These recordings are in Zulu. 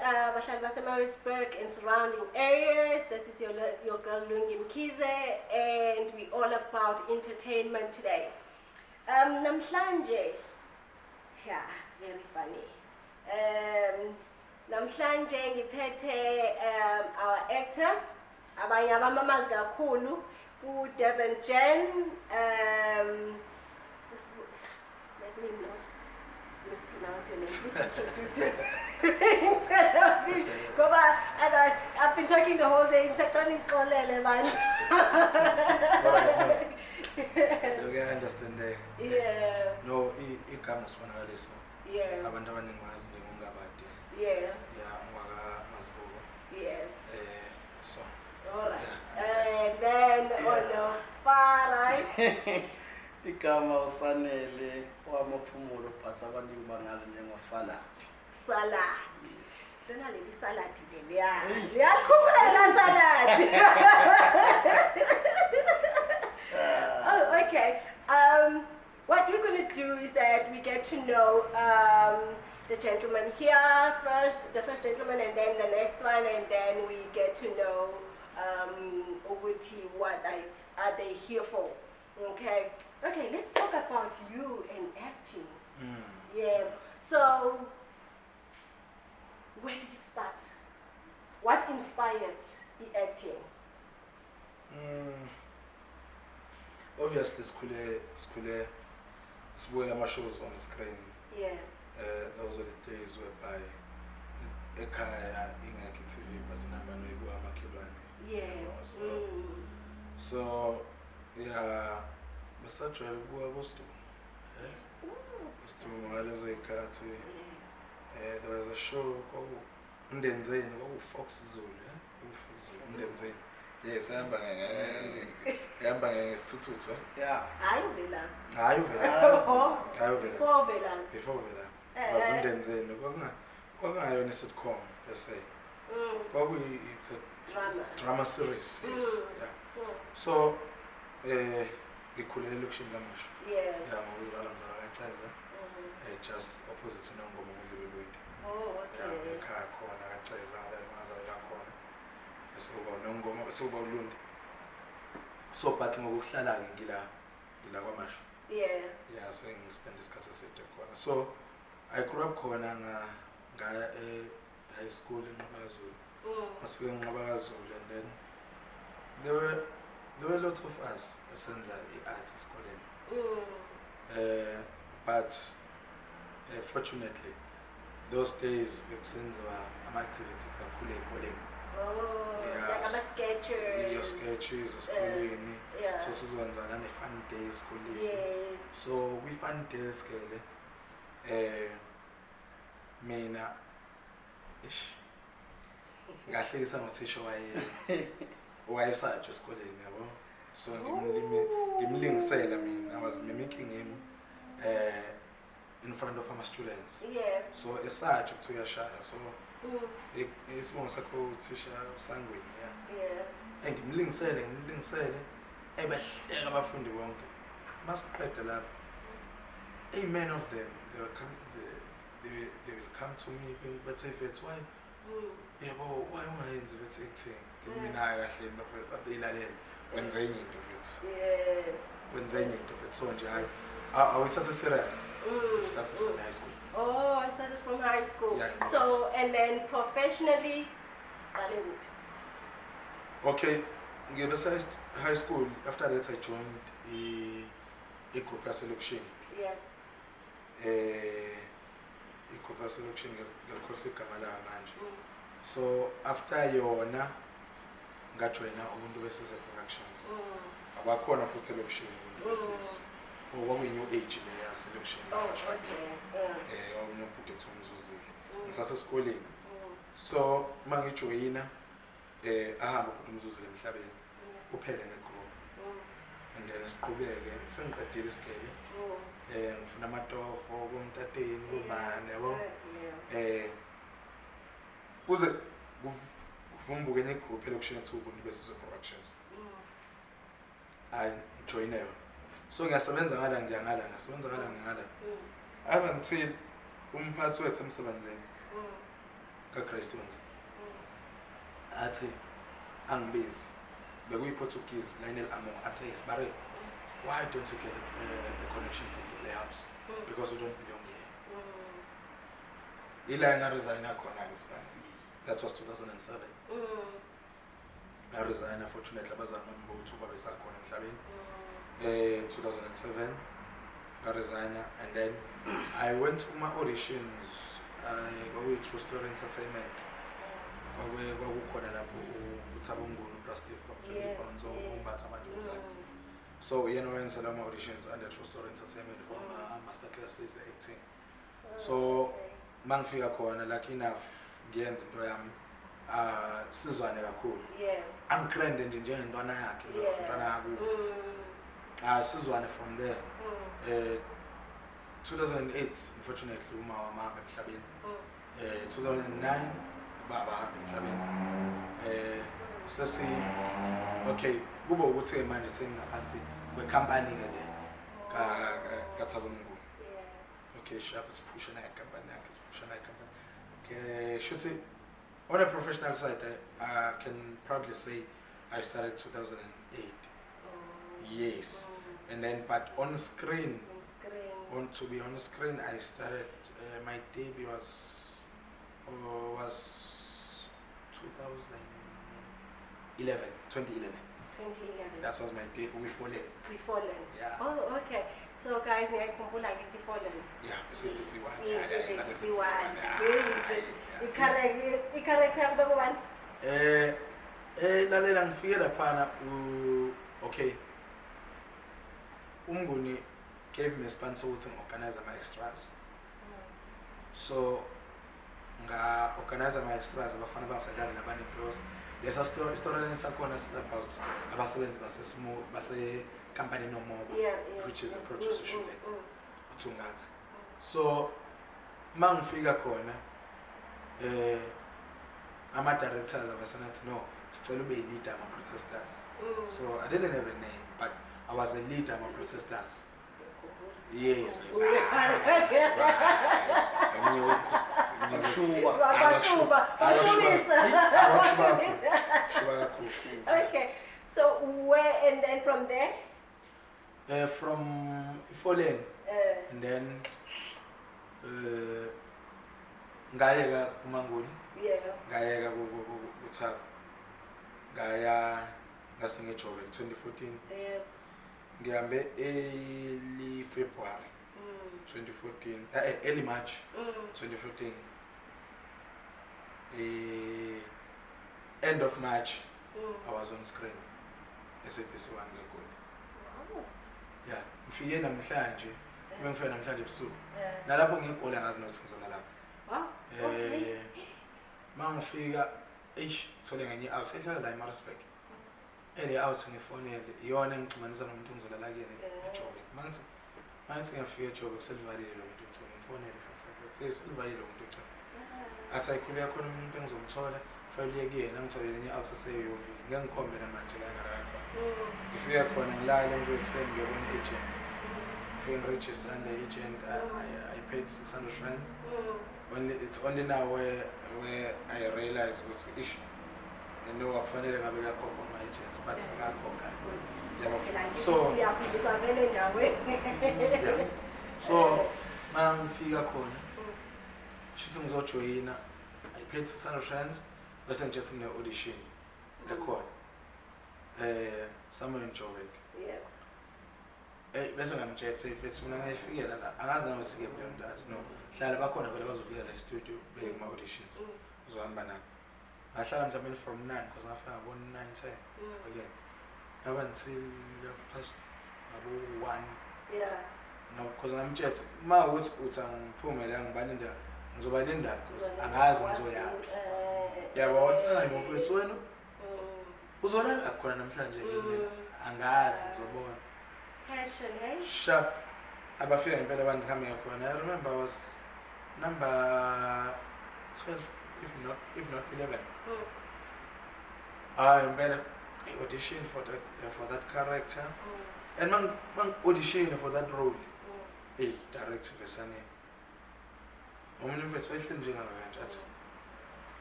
Bahlali base-Maritzburg and surrounding areas. This is your girl Lungi Mkhize, and we all about entertainment today. Namhlanje, yeah, very funny. Namhlanje ngiphethe our actor, abanye abamamazi kakhulu ku Durban Gen. Let me not mispronounce your name. Please introduce your ngoba otherwise I've been talking the whole day. Ngicela ngixolele, man. Alright, no. Kuya-understandeka. No, igama Sibonakaliso. Abantu abaningi bazi njengoNgabade. Yeah, ungwakaMazibuko. So. All right. Yeah. And then on the far right. Igama uSanele wamaphumulo, but abaningi bangazi njengoSalad. Salad. Lona leli salad leliya. Liyakhuphela salad. Oh, okay. What we're going to do is that we get to know the gentleman here first, the first gentleman, and then the next one, and then we get to know ukuthi what are they here for. Okay. Okay, let's talk about you and acting. Yeah. So, where did it start? What inspired the acting? Obviously, sikhule sibukela ama-shows on the screen. Those were the days whereby ekhaya ingekho i-TV, but inamba noyibuka amakhelwane. Yabo, so so yeah, besajwayele ukubuka boSidumo. Sidumo ngalezo y'khathi. There was a show kwaku Umndenzeni, kwaku Fox Zulu, eh? Fox Zulu, Umndenzeni. Yes, ehamba ngesithuthuthu, eh? Yeah. Hayi uvela. Hayi uvela. Hayi uvela. Before uvela. Before uvela. Was Umndenzeni, kwakungayona i-sitcom per se. Kwakuyi it's a drama. Drama series, yes. Yeah. So, ngikhulele elokishini KwaMashu. Yeah, ngokuzalwa ngizalwa kaCeza. Just opposite uNongoma uDlubeluntu. Oh, okay. Yeah, ekhaya khona kaCeza, ngazalelwa khona. Bese kuba uNongoma, bese kuba uLundi. So but ngokuhlala-ke ngila KwaMashu. Yeah, sengispend isikhathi eside khona. So I grew up khona, ngaya e-high school eNqabakazulu. Masifika eNqabakazulu, and then there were lots of us esenza i-arts esikoleni. But fortunately those days bekusenziwa ama-activities kakhulu ey'koleni. Oh, Yeah. like ama-sketches. Iyo sketches esikoleni. So sizokwenza nane-fun day esikoleni. So kwi-fun day ke le, mina ish ngahlekisa ngothisha wayesatsho esikoleni, yabo. So ngimlingisela mina, I was mimicking him in front of ama students. So esatsho kuthiwa uyashaya, so isibongo sakho uthisha uSangweni, yeah. Ngimlingisele, ebahleka abafundi bonke. Masiqeda lapho, a man of them, they will come, they will come to me, bathi, "Mfethu, why yebo, why ungayenzi, mfethu, acting?" Ngithi mina, "Hayi, kahle mfethu," babeyilalela, "Wenze enye into, mfethu. Wenze enye into, mfethu." So nje hayi, awuyithathe serious. It started from high school. Oh, I started from high school. Yeah. So, and then professionally, qale kuphi? Okay, ngibe high school. After that I joined i-group yaselokishini. I-group yaselokishini, ngiyalikhohlwa igama layo manje. So after yona ngajoyina Ubuntu Besizwe Productions. Abakhona futhi elokishini Ubuntu Besizwe. Oh, kwakuyi-new age le yaselokishini. Oh, okay. Omunye ubhuti ekuthiwa uMzuzile. Ngisasesikoleni. So mangijoyina, ahamba ubhuti uMzuzile emhlabeni. Kuphele ngegroup. And then siqhubeke sengiqedile isikole. Ngifuna amatoho komtateni kubani, yabo. Kuze kuvumbuke enye igroup elokishini ekuthiwa Ubuntu Besizwe Productions. Hayi, ngijoyine yona. So ngiyasebenza ngala, ngiya ngala, ngiyasebenza ngala, ngiya ngala. Aba ngithini, umphathi wethu emsebenzini. ka-Greystones, athi angibizi, bekuyi-Portuguese, Lionel Amor, athi, "Sibare, why don't you get a connection from the Playhouse, because we don't belong here." Ila engaresigna khona-ke sibane, that was 2007. Ngaresigna, fortunately abazali bami bowu-two babesakhona emhlabeni. 2007 ngaresigna and then I went to my auditions. Kwakuyi-True Story Entertainment. Kwakukhona lapho uThabo Mnguni, uPlastic from Philip Bonzo, umbatha manje umzali. So yena wenzela ama-auditions under True Story Entertainment for ama-master classes acting. So, mangifika khona, lucky enough ngiyenza into yami, sizwane kakhulu, angigrande nje njengentwana yakhe, intwana yakubo. Sizwane from there. 2008, unfortunately, uma wami ahamba emhlabeni. 2009 baba ahamba emhlabeni. Sesi okay, kube ukuthi manje sengingaphansi kwekhampani ke le kaThabo Mnguni. Okay, sharp, siphusha naye company yakhe, siphusha naye company. Okay, shuthi on a professional side, I can proudly say I started 2008. Yes. And then, but on screen, On screen. On to be on screen, I started, my debut was 2011, 2011. 2011. That was my debut with Fallen. Pre-Fallen. Yeah. Oh, okay. So guys, ngiyakhumbula ngithi Fallen. Yeah, SABC 1. Yes, Yeah, SABC 1. Yeah. Very interesting. Yeah. I-character yakho bekubani? Lalela, ngifike laphana okay. UMnguni gave me a sponsor ukuthi ngi-organize ama-extras. So nga-organize ama-extras, abafana bangisadlali nabane because lesa story, storyline sakhona is about abasebenzi basesimo base-company nomoba, which is a producer shule uThungathi. So mangifika khona, ama-directors abasenathi, "No, sicela ube yi-leader ama-protesters." So I didn't have a name, but I was a leader ama-protesters. Yes. Akushuba. Kwashuba, kwashubisa. Kwashubisa. Shuba kakhulu. Okay. So where, and then from there? From Fallen and then ngayeka uManguni, ngayeka kuThabo, ngaya ngase ngeJoburg 2014. Ngihambe early February 2014, early March 2014, end of March I was on screen SABC 1 ngeGoli. Yeah, ngifike namhlanje, bengifike namhlanje ebusuku. Nalapho ngeGoli angazi nokuthi ngizona lapho. Mangifika, eish, thole ngenye out ehlala la eMaritzburg. Ele out ngifonele, iyona engixhumanisa nomuntu engizolala kuyena eJoburg. Mangithi ngiyafika eJoburg, selivalile lo muntu ucingo. Ngifonele futhi, hey, selivalile lo muntu ucingo. Athi ayikhuleka khona umuntu engizomthola, fanele uye kuyena, ngitholele enye out eseYoville. Ngeke ngikhombe namanje la engala khona. Ngifika khona ngilale, ngivuke ekuseni ngiyobona i-agent. Ngifike ngiregister under agent. I paid 600 rands. Only it's only now where I realize ukuthi ish, no, akufanele ngabe kuyakhokha ama-agents, but ngakhokha, yabo. Phela ngithi So uyafikiswa vele endaweni. Yeah. So mangifika khona, shuthi ngizojoyina, I paid 600 rands, bese nje ngine audition ekhona somewhere in Joburg. Bese ngamtshela mfethu, mina ngayifikela la, angazi nanokuthi kephi leyo ndawo. Athi, "No, hlala, bakhona vele bazofika la e-studio beye kuma-auditions." Uzohamba nabo. Ngahlala mhlawumbe from 9, because ngafika ngabo 9 10 again, yaba until half past ngabo 1. No, because ngamtshela uma ukuthi uthi angiphume la, ngibalinda, ngizobalinda because angazi ngizoyaphi, yabo. Wathi, "Hayi mfethu, wena uzolala khona namhlanje ke, mina angazi, ngizobona." Passion, hey? Sharp, abafika ngempela abantu, ngihambe ngakhona. I remember I was number 12, if not 11. Hayi impela, I auditioned for that character and mang audition for that role. Hey, director vesane, omunye umfethu wayehleli njengakanje, athi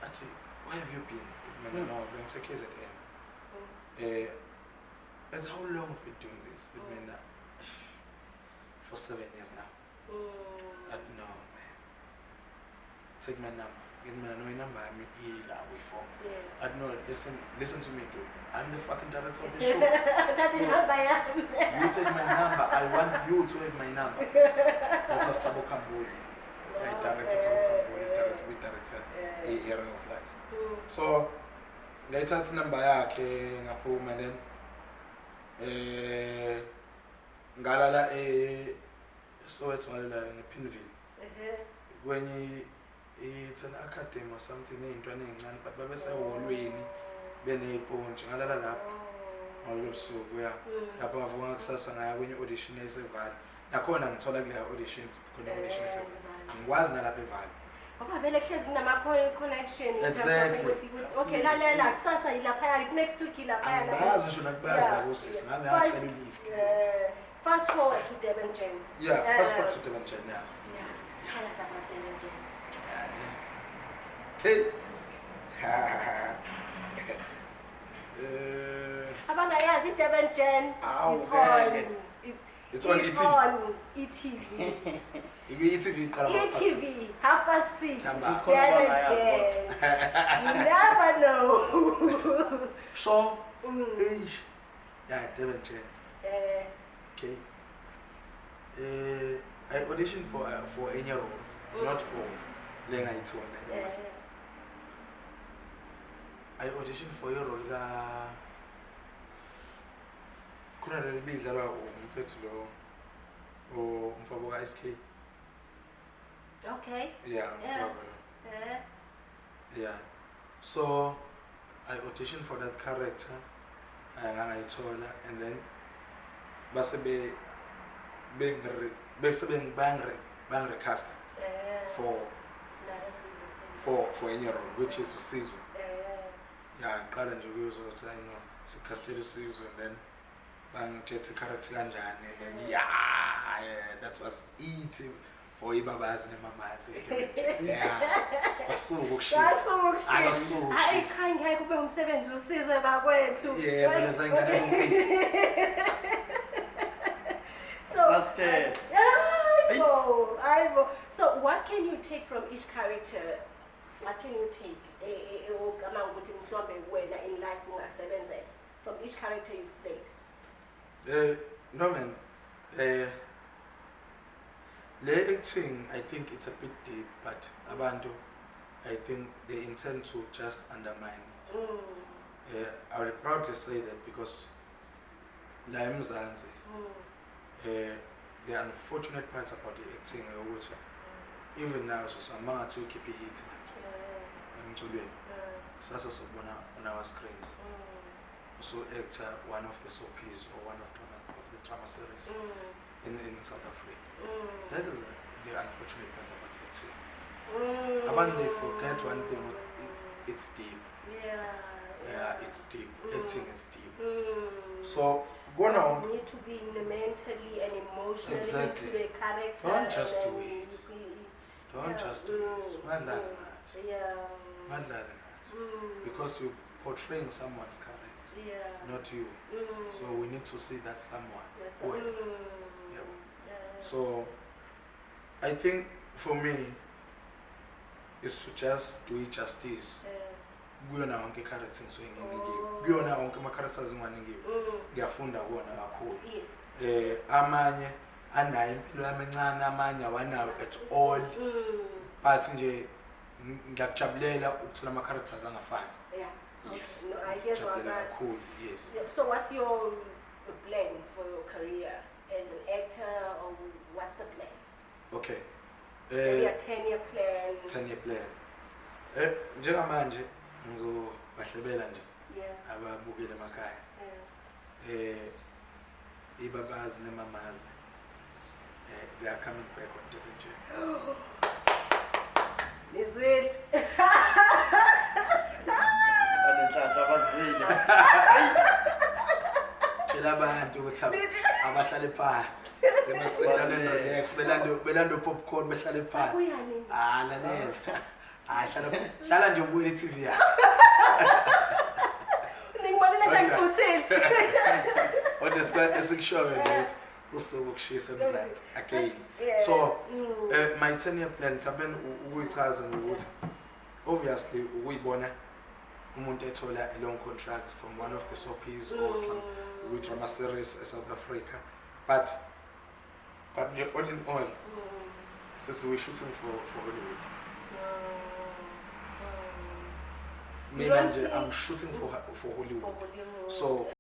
Athi, where have you been? Mina, no, bengise KZN. That's how long have you been doing this? Mina, for 7 years now. Athi, no man, take my number. Ngithi mina, no, inamba yami ila kwi-phone. Athi, no, listen to me, dude. I'm the fucking director of the show. Thatha inamba yami. You take my number. I want you to have my number. That was Thabo Kambule. Director Thabo Kambule, director, we director, i-Ring of Lies. So, ngayithatha inamba yakhe ngaphuma, then ngalala eSoweto, ngalala ngePineville. Kwenye, it's an academy or something, ey'ntwana ey'ncane, but babesehholweni beney'pontshi. Ngalala lapho ngalobo busuku, ya. Lapho ngavuka ngakusasa ngaya kwenye audition eyayiseVaal. Nakhona ngithola kuleya auditions, khona audition eseVaal. Angikwazi nalapha eVaal. Ngoba vele kuhlezi kunama-connection in terms of ukuthi, okay, lalela kusasa yilaphaya, next week yilaphaya. Angibazi ngisho nakubazi labo sisi, ngabe ngacela i-lift. Fast forward to Durban Gen. Yeah, fast forward to Durban Gen, yeah. Yeah, tell us about Durban Gen. Hey. Abangayazi Durban Gen, it's on. It's on It's e.tv. on e.tv. E.tv iqala e.tv, 6:30. Thamba. Durban Gen. You never know. So, eish. Yeah, Durban Gen. Okay. I auditioned for any role, not for lenga ithola. I auditioned for your role ka khona leli bidlalwa umfethu lo umfabo ka SK. Okay. Yeah, umfabo lo. Yeah. So I auditioned for that character, ngangayithola, and then base be bese bangrecast for any role, which is uSizwe. Yeah, ngiqala nje ukuyozwa ukuthi I know sicastele uSizwe, and then bangitshela character kanjani, and then yeah, that was it for ibabazi nemamazi. Yeah. Wasuka ukushisa. Wasuka. Hayi cha, ngeke kube umsebenzi uSizwe bakwethu. Yeah, mina sengane ngomfethu. So Aibo. So what can you take from each character? What can you take? Ukuthi mhlawumbe wena in life ungasebenzela from each character you've played? No man. Le acting, I think it's a bit deep, but abantu, I think they intend to just undermine it. I will proudly say that because la eMzansi, the unfortunate part about the acting, even now, so mangathi ukhiphe hit manje emculweni, sasa sobona on our screens. So actor one of the soapies or one of the drama series in South Africa. That is the unfortunate part about acting. Abantu, they forget one thing, it's deep. Yeah, it's deep. Acting is deep. So you need to be mentally and emotionally exactly into the character. Don't just do it. Don't just do it. Because you're portraying someone's character, not you. So we need to see that someone. Yeah. So I think for me is to just do it justice. Kuyona wonke character engisuke nginikiwe. Kuyona wonke ama characters engiwanikiwe. Ngiyafunda kuwona kakhulu. Yes. Amanye anayo impilo yami encane, amanye awanayo at all. But nje ngiyakujabulela ukuthola ama characters angafani. Yeah. Yes. No, I guess what that. Cool. Yes. So what's your plan for your career as an actor, or what's the plan? Okay. Maybe a 10-year plan. 10-year plan. Njengamanje ngizobahlebela nje ababukele emakhaya. Ibabazi nemamazi. They are coming back on Durban Gen. Nizwile. Banenhlanhla abazwile. Tshela abantu ukuthi abahlale phansi. They must sit down and relax. Belando popcorn behlale phansi. Ah, lalela. Hayi, hlala hlala nje ubukele i-TV yakho. Ningibonile Kodwa- sengicuthile. Kodwa esikushoyo nje ukuthi usuku ukushisa eMzansi again. So my 10 year plan mhlawumbe ukuyichaza ngokuthi obviously ukuyibona umuntu ethola a long contract from one of the soapies or drama series e-South Africa, but nje all in all, since we're shooting for Hollywood, You mina don't nje think- I'm shooting for Hollywood. For Hollywood. So